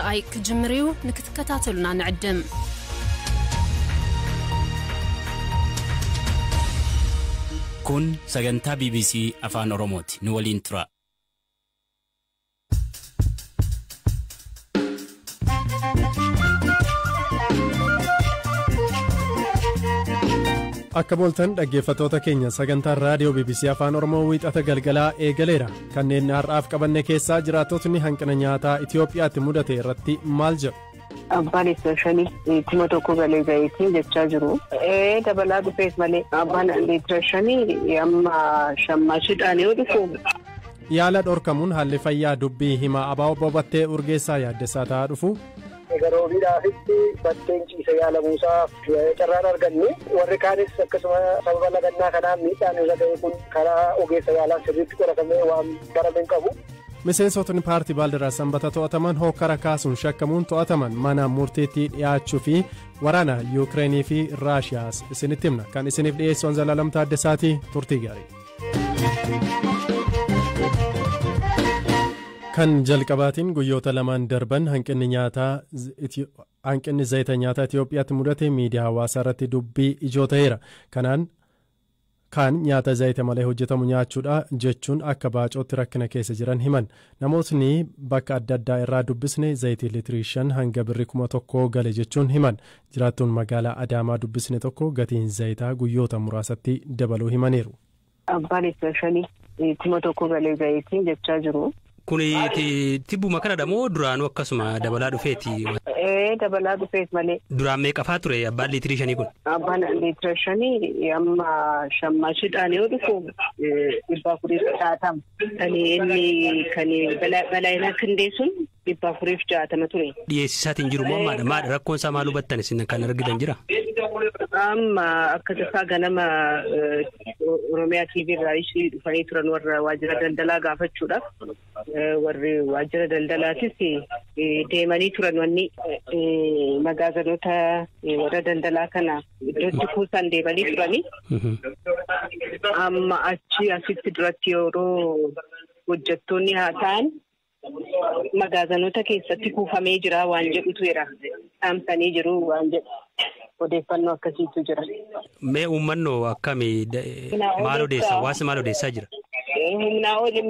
ምርኣይ ክጅምር እዩ። ንክትከታተሉና ንዕድም። Kun sagantaa BBC Afaan Oromooti. Nu waliin tura. Akka booltan dhaggeeffattoota keenya, sagantaan raadiyoo BBC Afaan Oromoo Wiixata galgalaa eegaleera. Kanneen har'aaf qabanne keessaa, jiraattotni hanqina nyaataa Itiyoophiyaatti mudate irratti maal jedhu? Abbaan liitira 5 1000 galee zayitii jechaa jiru. Ee, dabalaa dhufees malee abbaan liitira 5 amma shammaashiidhaan yoo dhufu. Yaala dhorkamuun haalli fayyaa dubbii himaa ABO Obbo Battee Urgeessaa yaaddessaa ta'aa dhufu. Garoobiidhaafitti Batteen ciise yaalamuusaa carraan arganne, warri kaanis akkasuma sababa lagannaa kanaan miidhaan irra ga'e kun karaa ogeessa yaalaan sirriitti qoratamee waan barame hin qabu. Miseensotni paartii Baaldiraas Sanbata to'ataman hokkara kaasuun shakkamuun to'ataman mana murtiitti dhiyaachuu fi waraana Yuukireenii fi Raashiyaas isinitti himna. Kan isiniif dhiyeessu Anzalaalam Taaddasaatii, turtii gaarii. Kan jalqabaatiin, guyyoota lamaan darban hanqinni nyaataa, hanqinni zayita nyaataa Itiyoophiyaatti mudate miidiyaa hawaasaa irratti dubbii ijoo ta'eera. Kanaan kaan nyaata zayita malee hojjetamu nyaachuudha jechuun akka baacootti rakkina keessa jiran himan. Namootni bakka adda addaa irraa dubbisne zayitii liitirii 5 hanga birrii 1000 gale jechuun himan. Jiraattuun magaalaa Adaamaa dubbisne tokko gatiin zayitaa guyyoota muraasatti dabaluu himaniiru. Abbaan liitira 5 1000 galee zayitii jechaa jiru. Kun tibbuma kanadha moo duraanuu akkasuma dabalaa dhufeeti? Ee, dabalaa dhufees malee. Duraan meeqafaa ture abbaan liitirii 5 kun? Abbaan liitira 5 amma shammaashiidhaan yoo dhufu 460. Kan inni kan balaayinaa kindee sun 460 ture. Dhiyeessisaatiin jiru moo maadha? Maadha rakkoon isaa, maal hubattan isin kan argitan jira? Amma akka tasaa ganama Oromiyaa TV irraa ishii dhufanii turan warra waajjira daldalaa gaafachuudhaaf. Warri waajjira daldalaatis deemanii turan, wanni magaazanoota warra daldalaa kana iddootti kuusan deemanii turanii. Amma achi asitti duratti yeroo hojjettoonni haa ta'an magaazanoota keessatti kuufamee jira waan jedhutu jira. Dhaamsanii jiru waan jedhu. Odeeffannoo akkasiitu jira. Mee uummannoo akkamii, maal odeessa? Hawaasni maal odeessaa jira? Humnaa oli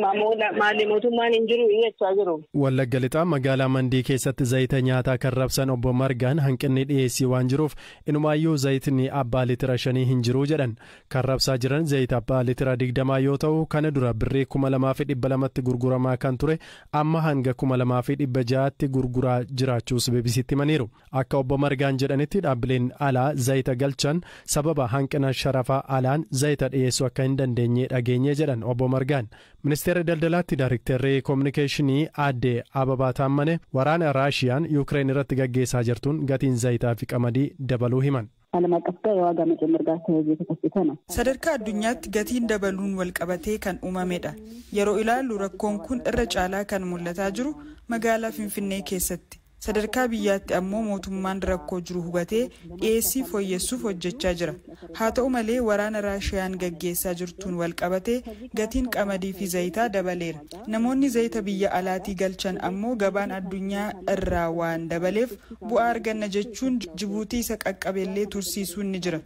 maali, mootummaan hin jiru jechaa jiru. Wallagga Lixaa magaalaa Mandii keessatti zayita nyaataa kan rabsan obbo Margaan hanqinni dhiyeessii waan jiruuf inumaayyuu zayitni abbaa liitira 5 hin jiru jedhan. Kan rabsaa jiran zayita abbaa liitira 20 yoo ta'u, kana dura birrii 2200tti gurguramaa kan ture amma hanga 2600tti gurguraa jiraachuus BBCtti himaniiru. Akka obbo Margaan jedhanitti, dhaabbileen alaa zayita galchan sababa hanqina sharafaa alaan zayita dhiyeessuu akka hin dandeenye dhageenye jedhan obbo Margaan. Ministeera daldalaatti daayiriktarri koominikeeshinii aadde Ababaa Taammane waraana Raashiyaan Yuukireen irratti gaggeessaa jirtuun gatiin zayitaa fi qamadii dabaluu himan. ዓለም አቀፍ ጋር የዋጋ መጨመር ጋር ተያይዞ የተከሰተ ነው። Sadarkaa addunyaatti gatiin dabaluun walqabatee kan uumamedha. Yeroo ilaallu rakkoon kun irra caalaa kan mul'ataa jiru magaalaa Finfinnee keessatti. Sadarkaa biyyaatti ammoo mootummaan rakkoo jiru hubatee dhiyeessii fooyyessuuf hojjechaa jira. Haa ta'u malee, waraana Raashiyaan gaggeessaa jirtuun walqabatee gatiin qamadii fi zayitaa dabaleera. Namoonni zayita biyya alaatii galchan ammoo gabaan addunyaa irraa waan dabaleef bu'aa arganna jechuun Jibuutii isa qaqqabeellee tursiisuun ni jira.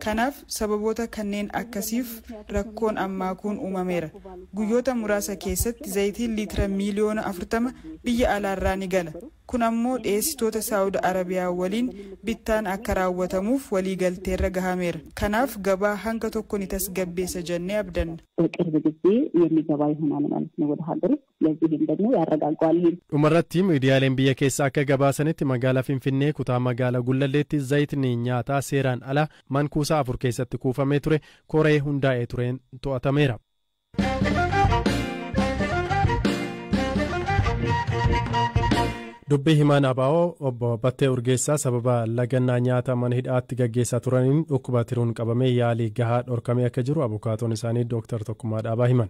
Kanaaf sababoota kanneen akkasiif rakkoon ammaa kun uumameera. Guyyoota muraasa keessatti zayitiin liitira miiliyoona 40 biyya alaarraa ni gala. Kun ammoo dhiyeessitoota Saawud Arabiyaa waliin bittaan akka raawwatamuuf waliigalteerra gahameera. Kanaaf gabaa hanga tokko ni tasgabbeessa jennee abdanna. በቅርብ ጊዜ የሚገባ ይሆናል ማለት ነው ወደ ሀገር ውስጥ። ለዚህም ደግሞ ያረጋጋዋል። ይሄን Dhumarratti, miidiyaaleen biyya keessaa akka gabaasanitti magaalaa Finfinnee kutaa magaalaa Gullalleetti zayitni nyaataa seeraan ala mankuusaa afur keessatti kuufamee ture koree hundaa'ee tureen to'atameera. Dubbii himaan ABO obbo Battee Urgeessaa sababa lagannaa nyaata mana hidhaatti gaggeessaa turaniin dhukkuba tiruun qabamee yaalii gahaa dhorkamee akka jiru abukaatoon isaanii Dooktar Tokkummaa Dhaabaa himan.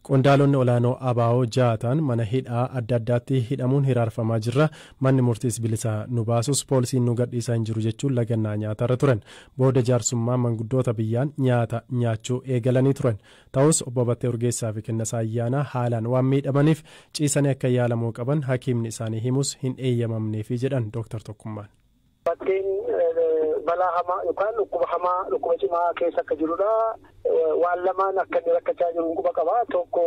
Qondaalonni olaanoo ABO ja'a ta'an mana hidhaa adda addaatti hidhamuun hiraarfamaa jirra. Manni murtiis bilisa nu baasus poolisiin nu gadhiisaa hin jiru jechuun lagannaa nyaatarra turan. Booda jaarsummaa manguddoota biyyaan nyaata nyaachuu eegalanii turan. Ta'us obbo Battee Urgeessaa fi Kennasaa Ayyaanaa haalaan waan miidhamaniif ciisanii akka yaalamuu qaban hakiimni isaanii himus hin eeyyamamneefi jedhan Dr. Tokkummaan. Batteen balaa hamaa yookaan dhukkuba hamaa dhukkuba cimaa keessa akka jirudha. Waan lamaan akka inni rakkachaa jiru quba qaba. Tokko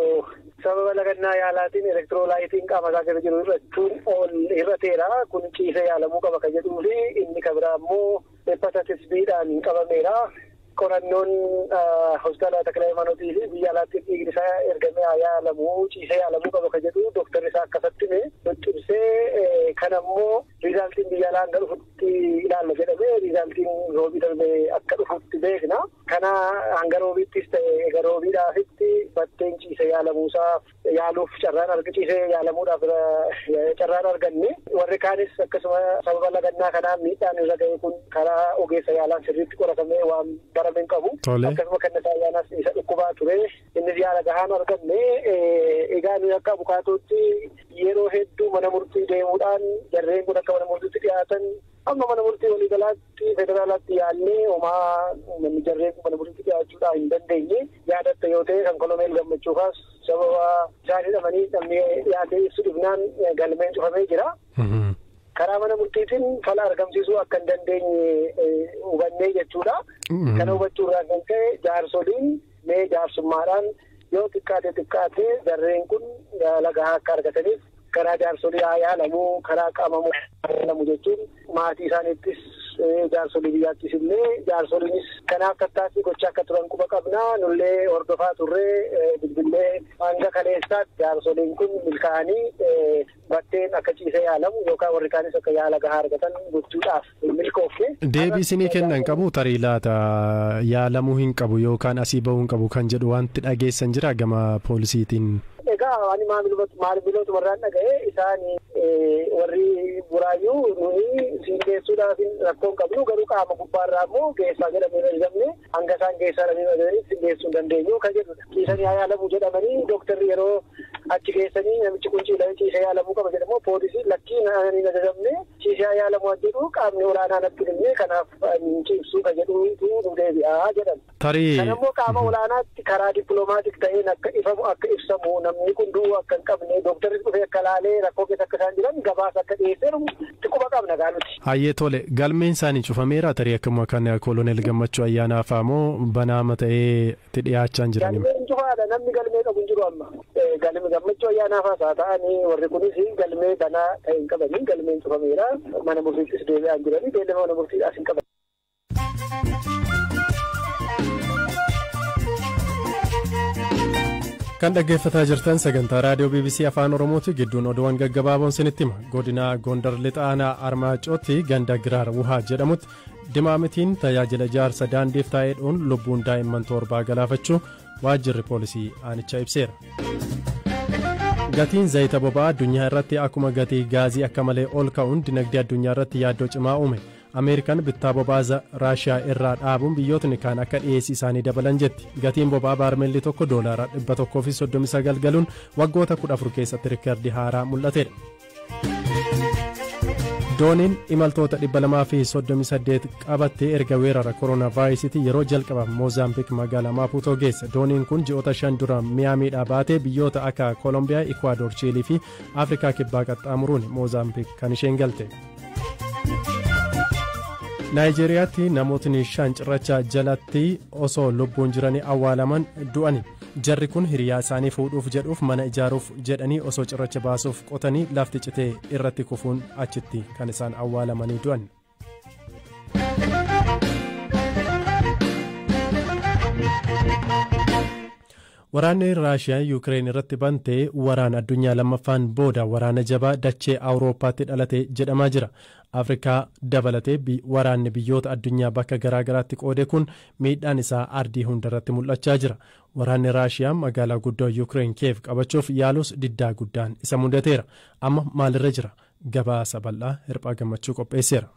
sababa lagannaa yaalaatiin elektiroolaayitiin qaama isaa keessa jiru hir'achuun ol hir'ateera. Kun ciisee yaalamuu qaba kan jedhuu fi inni kan biraa immoo hepatitis B'dhaan qabameera. Qorannoon hospitaala Takla Hayimaanootii fi biyya alaatti dhiigni isaa ergamee haa yaalamu ciisee yaalamuu qaba kan jedhu dooktarri isaa akkasatti hime nutti kan ammoo riizaaltiin biyya alaa hanga dhufutti ilaalla jedhamee riizaaltiin roobii darbee akka dhufutti beekna. Kana hanga roobiittis ta'e egaa roobiidhaafitti Batteen ciisee yaalamuusaaf yaaluuf carraan arga ciisee yaalamuudhaaf carraan arganne warri kaanis akkasuma sababa lagannaa kanaan miidhaan irra ga'e kun karaa ogeessa yaalaan sirriitti qoratamee waan barame hin qabu. Akkasuma Kennisaa Ayyaanaas isa dhukkubaa ture innis yaala gahaan arganne. Egaa nuyi akka abukaatootti yeroo hedduu mana murtii deemuudhaan jarreen kun akka mana murtiitti dhiyaatan amma mana murtii waliigalaatti federaalaatti yaallee homaa jarreen kun mana murtiitti dhiyaachuudhaan hin dandeenye. Yaadatta yoo ta'e kan Koloneel Gammachuufaas sababa isaan hidhamanii namni dhiyaatee ibsu dhibnaan galmeen cufamee jira. Karaa mana murtiitiin fala argamsiisuu akka hin dandeenye hubannee jechuudha. Kana hubachuu irraa kan ka'e jaarsoliin mee jaarsummaadhaan yoo xiqqaate xiqqaate jarreen kun yaala gahaa akka argataniif karaa jaarsolii haa yaalamuu karaa qaama yaalamu jechuun maatii isaaniittis jaarsolii biyyaattis illee jaarsoliinis kanaaf tattaaffii gochaa akka turan quba qabna. Nullee hordofaa turree bilbillee hanga kaleessaatti jaarsoliin kun milkaa'anii Batteen akka ciisee yaalamu yookaan warri kaanis akka yaala gahaa argatan gochuudhaaf milkoofne. Deebii isinii kennan qabu tarii laata yaalamuu hin qabu yookaan asii bahuu hin qabu kan jedhu wanti dhageessan jira gama poolisiitiin? Egaa ani maamilootuma irraan dhaga'ee isaan warri Buraayyuu nuyi siin geessuudhaaf rakkoo hin qabnu garuu qaama gubbaarraa immoo geessaa jedhamee hin ajajamne hanga isaan geessaa jedhamee hin ajajamnetti siin geessuu hin dandeenyu kan jedhudha. Ciisanii haa yaalamuu jedhamanii dooktarri yeroo achi geessanii namichi kun ciisee yaalamuu qaba jedhamu poolisiin lakkii ani hin ajajamne ciisee haa yaalamuu jedhu qaamni olaanaa natti himne kanaaf hin ciibsuu kan jedhutu nu deebi'aa jedhan. Tarii. Kan immoo qaama olaanaatti karaa dippiloomaatiik ta'een akka ifamu akka ibsamu namni kun du'uu akka hin qabne dooktarri dhufee akka laalee rakkoo keessa akka isaan jiran gabaasa akka dhiyeesseeru quba qabna gaaluti. Hayyee tole, galmeen isaanii cufameera tarii akkuma kan Koloneel Gammachuu Ayyaanaa fa'aa moo banaama ta'ee itti dhiyaachaa hin jiran? Galmeen cufaadha, namni galmee qabu hin jiru amma. Galmi Gammachuu Ayyaanaa fa'aas haa ta'anii warri kunis galmee banaa ta'e hin qabanii galmeen cufameera, mana murtiittis deebi'aa hin jiranii, beellama mana murtiidhaas hin qaban. Kan dhaggeeffataa jirtan sagantaa raadiyoo BBC Afaan Oromooti. Gidduun oduuwwan gaggabaaboon sinitti hima. Godina Gondar lixa aanaa Armaacootti ganda Giraar Wuhaa jedhamutti dimaamitiin tajaajila ijaarsa daandiif taa'ee dhuun lubbuun daa'imman 7 galaafachuu waajjirri poolisii aanichaa ibseera. Gatiin zayita boba'aa addunyaa irratti akkuma gatii gaazii akka malee ol ka'uun dinagdee addunyaa irratti yaaddoo cimaa uume. Ameerikaan bittaa boba'aa Raashiyaa irraa dhaabuun biyyootni kaan akka dhiyeessii isaanii dabalan jetti. Gatiin boba'aa baarmeelli tokko doolaara 139 galuun waggoota 14 keessatti riikardii haaraa mul'atedha. Dooniin imaltoota 238 qabattee erga weerara kooronaavaayirasiitii yeroo jalqabaaf Moozaambiik magaalaa Maapuutoo geesse. Dooniin kun ji'oota 5 dura Miyaamiidhaa baatee biyyoota akka Koolombiyaa, Ikwaador, Chiilii fi Afrikaa Kibbaa qaxxaamuruun Moozaambiik kan isheen galte. Naayijeeriyaatti namootni 5 cirracha jalatti osoo lubbuun jiranii awwaalaman du'ani. Jarri kun hiriyaa isaanii fuudhuuf jedhuuf mana ijaaruuf jedhanii osoo cirracha baasuuf qotanii lafti citee irratti kufuun achitti kan isaan awwaalamanii du'an. Waraanni Raashiyaan Yuukireen irratti bante waraana addunyaa lammaffaan booda waraana jabaa dachee Awurooppaatti dhalate jedhamaa jira. Afrikaa dabalatee waraanni biyyoota addunyaa bakka garaa garaatti qoode kun miidhaan isaa ardii hundarratti mul'achaa jira. Waraanni Raashiyaan magaalaa guddoo Yuukireen Kiyev qabachuuf yaalus diddaa guddaan isa mudateera. Amma maalirra jira? Gabaasa bal'aa Hirphaa Gammachuu qopheesseera.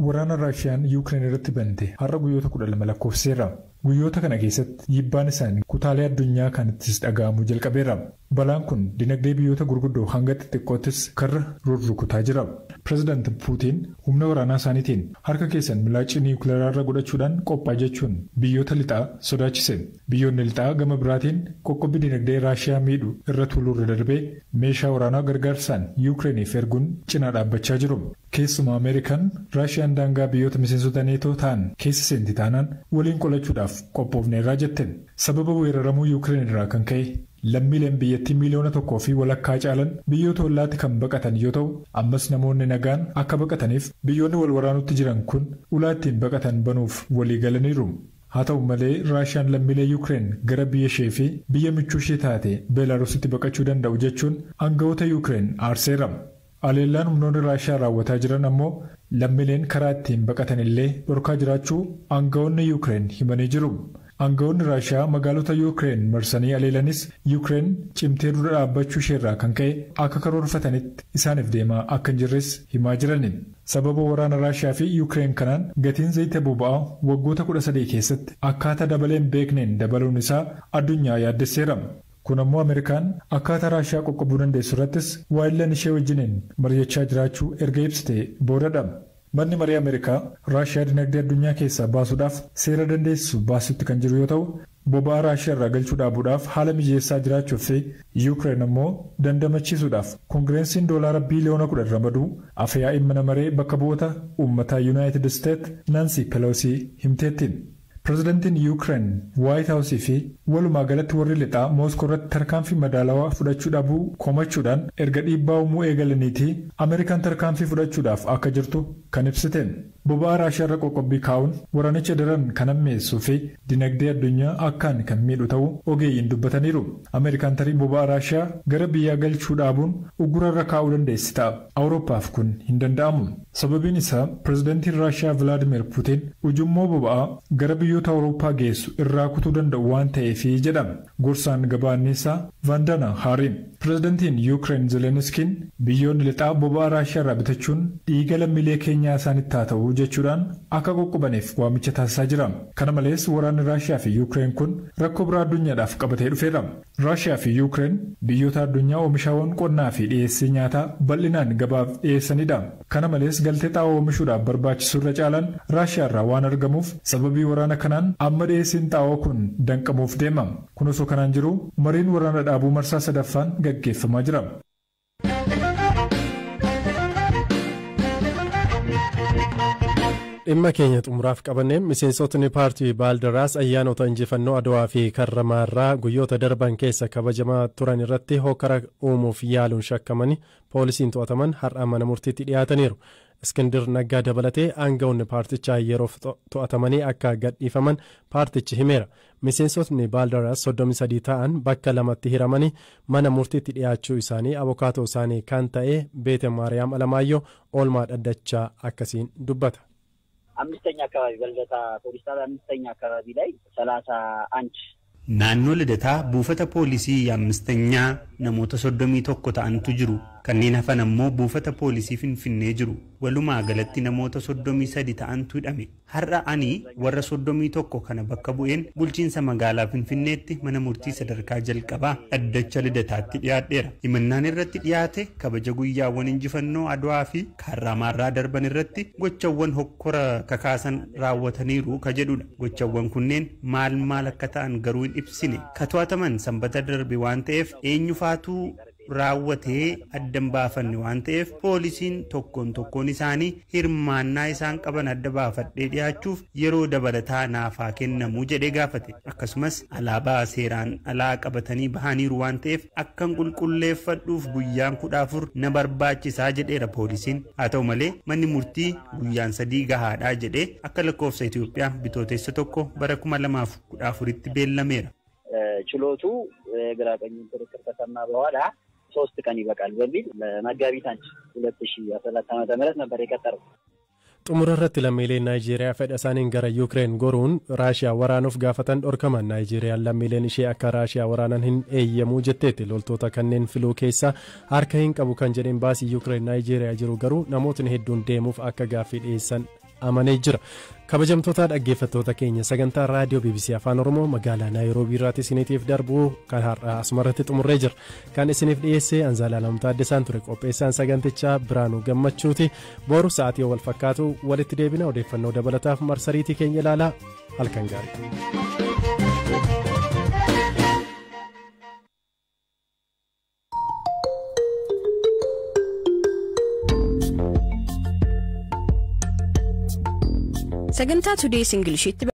Waraana Raashiyaan Yuukireen irratti bante har'a guyyoota 12 lakkoofseera. Guyyoota kana keessatti dhiibbaan isaanii kutaalee addunyaa kanattis dhaga'amuu jalqabeera. Balaan kun dinagdee biyyoota gurguddoo hanga xixiqqoottis karra rurrukutaa jira. Pireezidaanti Puutiin humna waraanaa isaaniitiin harka keessan milaacii niwukileeraa irra godhachuudhaan qophaa jechuun biyyoota lixaa sodaachise. Biyyoonni lixaa gama biraatiin qoqqobbii dinagdee Raashiyaa miidhu irra tuuluurra darbee meeshaa waraanaa gargaarsaan Yukireeniif erguun cinaa dhaabbachaa jiru. Keessumaa Ameerikaan Raashiyaan daangaa biyyoota miseensota neetoo ta'an keessa seenti taanaan waliin qolachuudhaaf qophoofneerraa jette. Sababa weeraramuu Yuukireen irraa kan ka'e lammiileen biyyattii 1.5 miliyoona caalan biyyoota ollaatti kan baqatan yoo ta'u, ammas namoonni nagaan akka baqataniif biyyoonni wal waraanutti jiran kun ulaa ittiin baqatan banuuf walii galaniiru. Haa ta'u malee, Raashiyaan lammiilee Yuukireen gara biyya ishee fi biyya michuu ishee taate Beelaarusitti baqachuu danda'u jechuun aangawoota Yuukireen aarseera. Haleellaan humnoonni Raashiyaa raawwataa jiran ammoo lammiileen karaa ittiin baqatan illee dhorkaa jiraachuu aangawoonni Yuukireen himanii jiru. Aangawoonni Raashiyaa magaalota Yuukireen marsanii haleelanis, Yuukireen cimtee dura dhaabbachuu isheerraa kan ka'e akka karoorfatanitti isaaniif deemaa akka hin jirres himaa jiran. Sababa waraana Raashiyaa fi Yuukireen kanaan gatiin zayita boba'aa waggoota 13 keessatti akkaataa dabaleen beekneen dabaluun isaa addunyaa yaaddesseera. Kun ammoo Ameerikaan akkaataa Raashiyaa qoqqobuu dandeessu irrattis waayillan ishee wajjiniin mari'achaa jiraachuu erga ibsite boodadha. Manni marii Ameerikaa Raashiyaa dinagdee addunyaa keessaa baasuudhaaf seera dandeessisu baasutti kan jiru yoo ta'u, boba'aa Raashiyaa irraa galchuu dhaabuudhaaf haala mijeessaa jiraachuu fi Yuukireen ammoo dandamachiisuudhaaf koongireensiin doolaara biiliyoona 10 ramaduu afyaa'ii mana maree bakka bu'oota uummataa Yuunaayitid Isteet Naansi Peloosii himteetti. Pireezidantiin Yuukireen Waayit Haawusii fi walumaa galatti warri lixaa Mooskoo irratti tarkaanfii madaalawaa fudhachuu dhabuu komachuudhaan erga dhiibbaa uumuu eegalaniitii Ameerikaan tarkaanfii fudhachuudhaaf akka jirtu kan ibsite. Boba'aa Raashiyaa irra qoqqobbii kaa'uun waraanicha daran kan hammeessuu fi dinagdee addunyaa akkaan kan miidhu ta'uu ogeeyyiin dubbataniiru. Ameerikaan tarii boba'aa Raashiyaa gara biyyaa galchuu dhaabuun uggura irra kaa'uu dandeessi ta'a. Awurooppaaf kun hin danda'amu. Sababiin isaa, pireezidantiin Raashiyaa Vilaadimeer Puutiin ujummoo boba'aa gara biyyoota Awurooppaa geessu irraa kutuu danda'u waan ta'eefi jedhama. Gorsaan gabaa anniisaa Vandana Haariin. Pireezidantiin Yuukireen Zelenskiin biyyoonni lixaa boba'aa Raashiyaa irraa bitachuun dhiiga lammiilee keenyaa isaanitti haa ta'u jechuudhaan akka qoqqobaniif waamicha taasisaa jira. Kana malees, waraanni Raashiyaa fi Yuukireen kun rakkoo biraa addunyaadhaaf qabatee dhufeera. Raashiyaa fi Yuukireen biyyoota addunyaa oomishaawwan qonnaa fi dhiyeessii nyaataa bal'inaan gabaaf dhiyeessanidha. Kana malees, galtee xaa'oo oomishuudhaaf barbaachisu irra caalaan Raashiyaa irraa waan argamuuf, sababii waraana kanaan amma dhiyeessiin xaa'oo kun danqamuuf deema. Kun osoo kanaan jiru, mariin waraana dhaabuu marsaa sadaffaan gaggeeffamaa jira. Dhimma keenya xumuraaf qabanneen, miseensotni paartii Baaldaraas ayyaanota injifannoo Adawaa fi Karramaarraa guyyoota darban keessa kabajamaa turan irratti hokkara uumuuf yaaluun shakkamanii poolisiin to'ataman har'a mana murtiitti dhiyaataniiru. Iskindir Naggaa dabalatee aangawoonni paartichaa yeroof to'atamanii akka gadhiifaman paartichi himeera. Miseensotni Baaldaraas 33 ta'an bakka lamatti hiramanii mana murtiitti dhiyaachuu isaanii abokaatoo isaanii kan ta'e Beete Maariyaam Alamaayyoo oolmaa dhaddachaa akkasiin dubbata. አምስተኛ አካባቢ በልደታ ፖሊስ ጣቢያ አምስተኛ አካባቢ ላይ 31 Naannoo Lidataa buufata poolisii አምስተኛ namoota 31 ta'antu jiru. Kanneen hafan ammoo buufata poolisii Finfinnee jiru. Walumaa galatti namoota 33 ta'antu hidhame. Har'a ani warra 31 kana bakka bu'een bulchiinsa magaalaa Finfinneetti mana murtii sadarkaa jalqabaa dhaddacha Lidataatti dhiyaadheera. Himannaan irratti dhiyaate kabaja guyyaawwan injifannoo Adwaa fi Kaarraamaarraa darban irratti gochawwan hokkora kakaasan raawwataniiru ka jedhudha. Gochawwan kunneen maal maal akka ta'an garuu hin ibsine. Ka to'ataman Sanbata darbe waan ta'eef, eenyufaatuu raawwatee addan baafanne waan ta'eef, poolisiin tokkoon tokkoon isaanii hirmaannaa isaan qaban adda baafadhee dhiyaachuuf yeroo dabalataa naafaa kennamuu jedhee gaafate. Akkasumas alaabaa seeraan alaa qabatanii bahaniiru waan ta'eef, akkan qulqulleeffadhuuf guyyaan 14 na barbaachisaa jedheera poolisiin. Haa ta'u malee, manni murtii guyyaan 3 gahaadhaa jedhee akka lakkoofsa Itoophiyaa Bitootessa 1 bara 2014tti beellameera. ችሎቱ የግራ ቀኙን ክርክር ከሰማ በኋላ 3 ቀን ይበቃል በሚል መጋቢት 1, 2014 ዓመተ ምህረት ነበር የቀጠረው። Xumura irratti, lammiileen Naayijeeriyaa fedha isaaniin gara Yuukireen goruun Raashiyaa waraanuuf gaafatan dhorkaman. Naayijeeriyaan lammiileen ishee akka Raashiyaa waraanan hin eeyyamuu jetteetti. Loltoota kanneen filuu keessaa harka hin qabu kan jedheen baasii Yuukireen Naayijeeriyaa jiru garuu namootni hedduun deemuuf akka gaaffii dhiyeessan amanee jira. Kabajamtoota dhaggeeffattoota keenya, sagantaa raadiyoo BBC Afaan Oromoo magaalaa Naayiroobii irraati isiniitiif darbu kan har'a asumarratti xumurree jira. Kan isiniif dhiyeesse Anzaalaa Lamtaa Addisaan ture. Qopheessaan sagantichaa Biraanuu Gammachuuti. Boru sa'aatii wal fakkaatu walitti deebina. Odeeffannoo dabalataaf marsariitii keenya ilaalaa. Halkan gaarii. Sagantaa Today's Englishitti.